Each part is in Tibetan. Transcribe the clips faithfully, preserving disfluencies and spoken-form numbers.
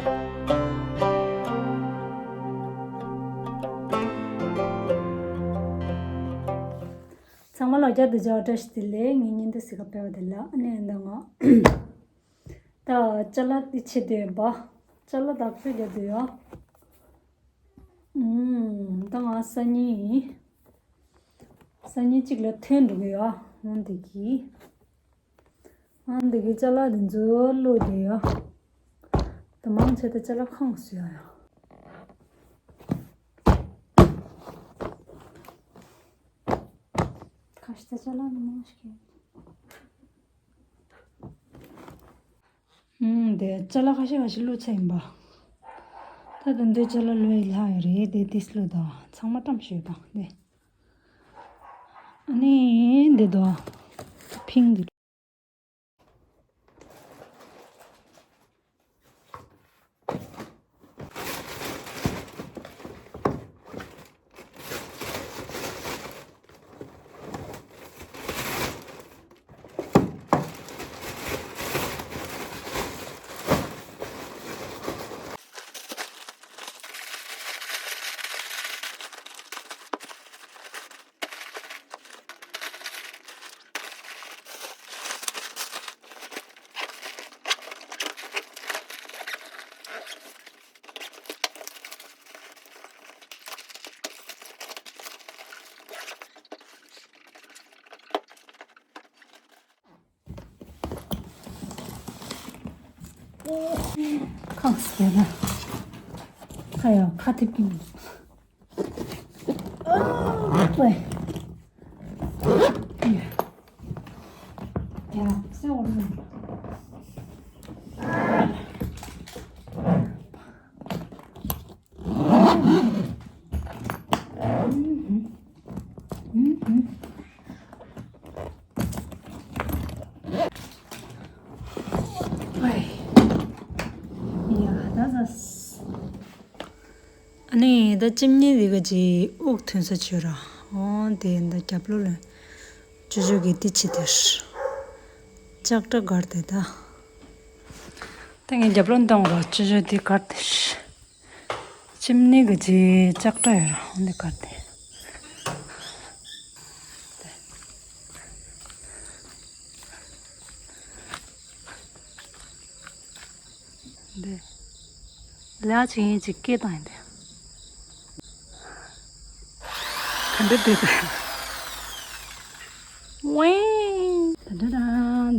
ཚང་མ་ལ་བརྒྱ་དུ་བརྒྱ་བཀྲ་ཤིས་བདེ་ལེགས། ངའི་བརྙན་ཐུང་གཟིགས་ག་སྤེལ་བ་དེ་ལ་ཨ་ནི་ཡིན་ད་ང་། ད་ཅ་ལག་དེ་ཕྱེ་དུས་ཡིན་པ། ཅ་ལག་དག་ཚོད་རྒྱག་དུས་ཡོད། ཨུམ། ད་ང་སང་ཉིན། སང་ཉིན་གཅིག་ལ་ཐོན་འགྲོ་གི་ཡོད། འོན་ཏེ་གི། ཨ་འདི་གི་ཅ་ལག་འདི་ཚོ་བླུགས་བསྡད་ཡོད། ད་མང་ཆེ་ད་ཅ་ལག་ཁང་བཟོ་ཡ་ཡོད། ཁ་ཤས་ད་ཅ་ལག་ནི་མང་ཞིག་ཡོད། ཨུམ། དེ་ཅ་ལག་ཁ་ཤས་ཁ་ཤས་བླུགས་ཚར་ཡིན་པ། ད་དུང་འདི་ཅ་ལག་བླུགས་ཡ་ལྷག་ཡོད་རེད། དེ་ཏིས་བླུགས་དང་ཚང་མ་བཀྲམ་ཞོད་དང་དེ། ཨ་ནི་འདི་དོ། ཕིང་འདི། ཁང་ཟེར་ན། ཁ་ཡང་ཁ་ཐེབས་ཀྱི་མི་འདུག་ཨ་ཝེ། ཡ། ཡ། སེ་འོར་མི་འདུག་ཨ་ནི་ད་ལྕེབ་ནི་འདི་ག་ཅིག་དབུགས་ཐོན་ས་བྱོས་ར། འོ་དེ་ད་རྒྱབ་ལོགས་ལ་ཅོ་ཅོ་གི་དེ་ཕྱེ་དེར་ལྕགས་དྲ་སྒར་དེ་ད། ད་ངས་རྒྱབ་ལོགས་འདང་ར་ཅོ་ཅོ་དེ་སྒར་དེར། ལྕེབ་ནི་གི་ཅིག་ལྕགས་དྲ་ཡོད་ར། འོ་འདི་སྒར་དེ། འདི། ལ་ཅིག་ཡིན་ཅིག་སྐད་བཏང་ཡིན་འདི། ག་འདྲ་འདི་ད། ཝེ། ད་འདྲ་ད་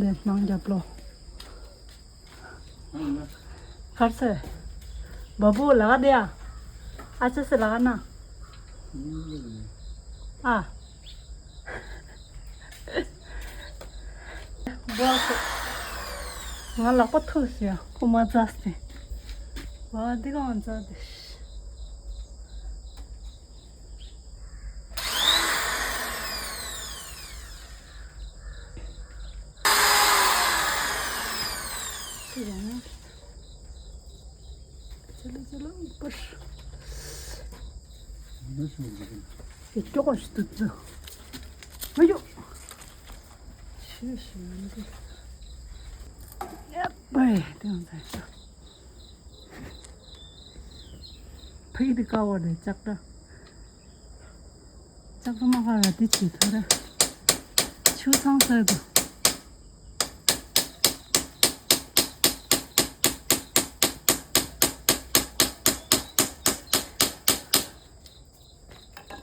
འདི་ནང་རྒྱབ་ལོགས། གར་སེ། བ་བུ་ལ་ག་དེ་ཡ། ཨ་ཅེ་སེ་ལ་ག་ན། ཨ། བ་སེ། ང་ལག་པ་ཐུག་སེ་ཡ། ཁོ་མ་ཛ་སེ། བ་འདི་ག་མ་ཛ་དེ། ཕ་ཡི་དེ་དཀར་བ་རེད། ལྕགས་དྲ། ལྕགས་དྲ་མ་དཀར་བ་དེ་བྱེད་ཐུབ་ར། ཆུ་ཚང་ས་དུ།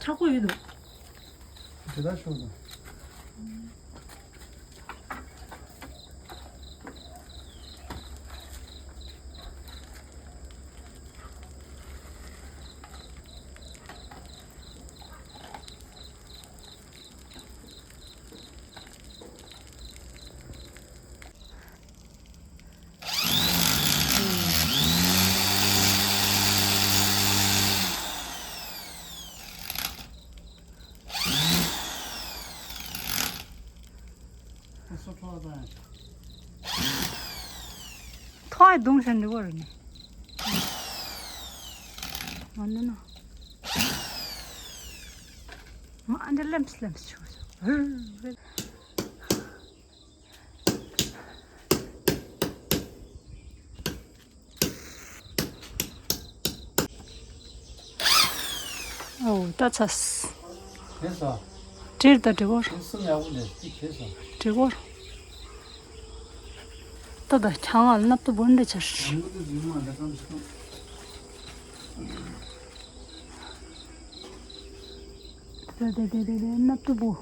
ཆག་པོ་ཡོད་འདུག་དེ་ལ་ཤོག་དང་། ཐོག་ཡི་གདོང་ཤན་འདི་བོ་རེད་ནི། མ་ནི་ན། མ་འདི་ལེམས་ལེམས་ཆུ། ཧུར་ཧུར། ཨོ་ད་ཚ། ཁེ་ས། བྲིར་ད་བྲི་གོར། ཁེ་ས་ཡག་པོ་འདུག་དེ་ཁེ་ས། བྲི་གོར། ད་ད་ཁྱང་ང་ལ་སྣབ་ཏུ་བོན་འདྲ་ཆར། ད་ད་ད་ད་ད་སྣབ་ཏུ་བོ།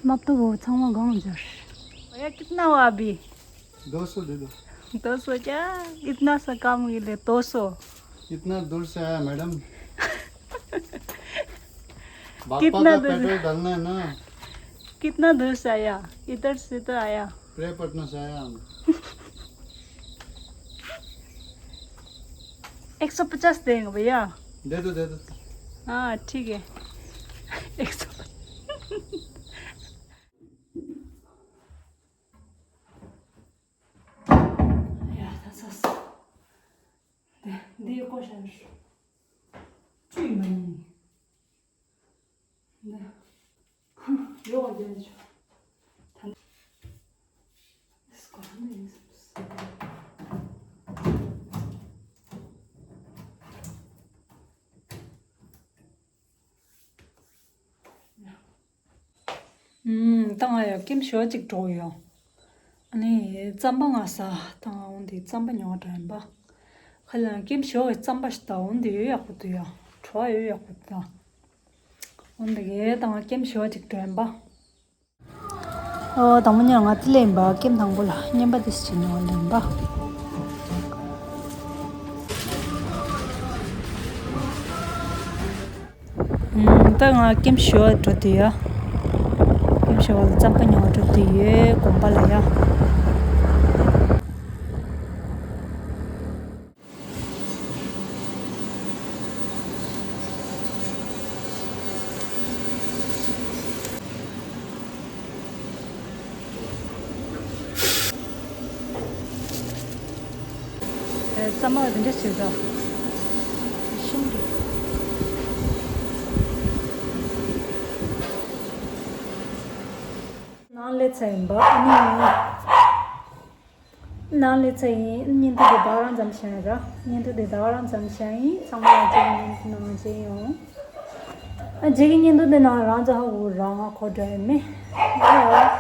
སྣབ་ཏུ་བོ་ཚང་མ་གང་ཆར། भैया कितना हुआ अभी? दो सौ दे दो। दो सौ क्या? इतना सा काम के लिए दो सौ। इतना दूर से आया मैडम। बागपा कितना का दूर? पेट्रोल डालना है ना। कितना दूर से आया? इधर से तो आया। प्रेपटना से आया हम। एक सौ पचास देंगे भैया। दे दो, दे दो। हाँ ठीक है। एक सौ। ཡ་ད་ཚ་ས། འདི་འདི་ཀོ་ཤ་རུ། བཅུ་ཡིན་པ་ཡིན། འདི། ཡོག་རྒྱལ་ཆུ། ད། སྐོར་ནས་ཡིན་སོང་། ད་ང་ཡང་ཀེམ་ཞོ་གཅིག་འགྲོ་ཡོང་། ཨ་ནི་རྩམ་པ་ང་ཟ་ད་ང་འོང་དེ་རྩམ་པ་ཉོ་འགྲོ་ཡིན་པ། ཁ་ལ་ཀེམ་ཞོ་གི་རྩམ་པ་ཞིག་ད་འོང་དེ་ཡོད་ཡག་པོ་འདུག་ཡ། བྲོ་བ་ཡོད་ཡག་པོ་འདུག་འོང་དེ་གས་ད་ང་ཀེམ་ཞོ་གཅིག་འགྲོ་ཡིན་པ། ཨོ་དང་པོ་ཉིད་ང་དེ་ལེན་པ་ཀེམ་དང་པོ་ལ་བརྙན་པ་དེ་ཞིག་ཉོ་ལེན་པ། ད་ང་ཀེམ་ཞོ་འགྲོ་དུས་ཡ། ཀེམ་ཞོ་བ་ལ་རྩམ་པ་ཉོ་འགྲོ་དུས་ཡོད་དགོན་པ་ལ་ཡ། རྩམ་པ་འདི་འདྲ་བྱེད་དོ། ཤིང་གི། ནང་ལས་ཚ་ཡིན་པ་ཨ་ནི། ནང་ལས་ཚ་ཡིན་བརྙན་ཐུང་དེ་ད་ག་རང་ཙམ་བྱས་ཡིན་ར། བརྙན་ཐུང་དེ་ད་ག་རང་ཙམ་བྱས་ཡིན། ཚང་མ་ལ་རྗེས་ཀྱི་བརྙན་ཐུང་ནང་མཇལ་ཡོང་། ཨ་རྗེས་ཀྱི་བརྙན་ཐུང་དེ་ནང་རང་ཚོ་ཧ་གོ་རང་ང་གོ་འདྲ་ཡོད་མེད། ཡ་ཡ།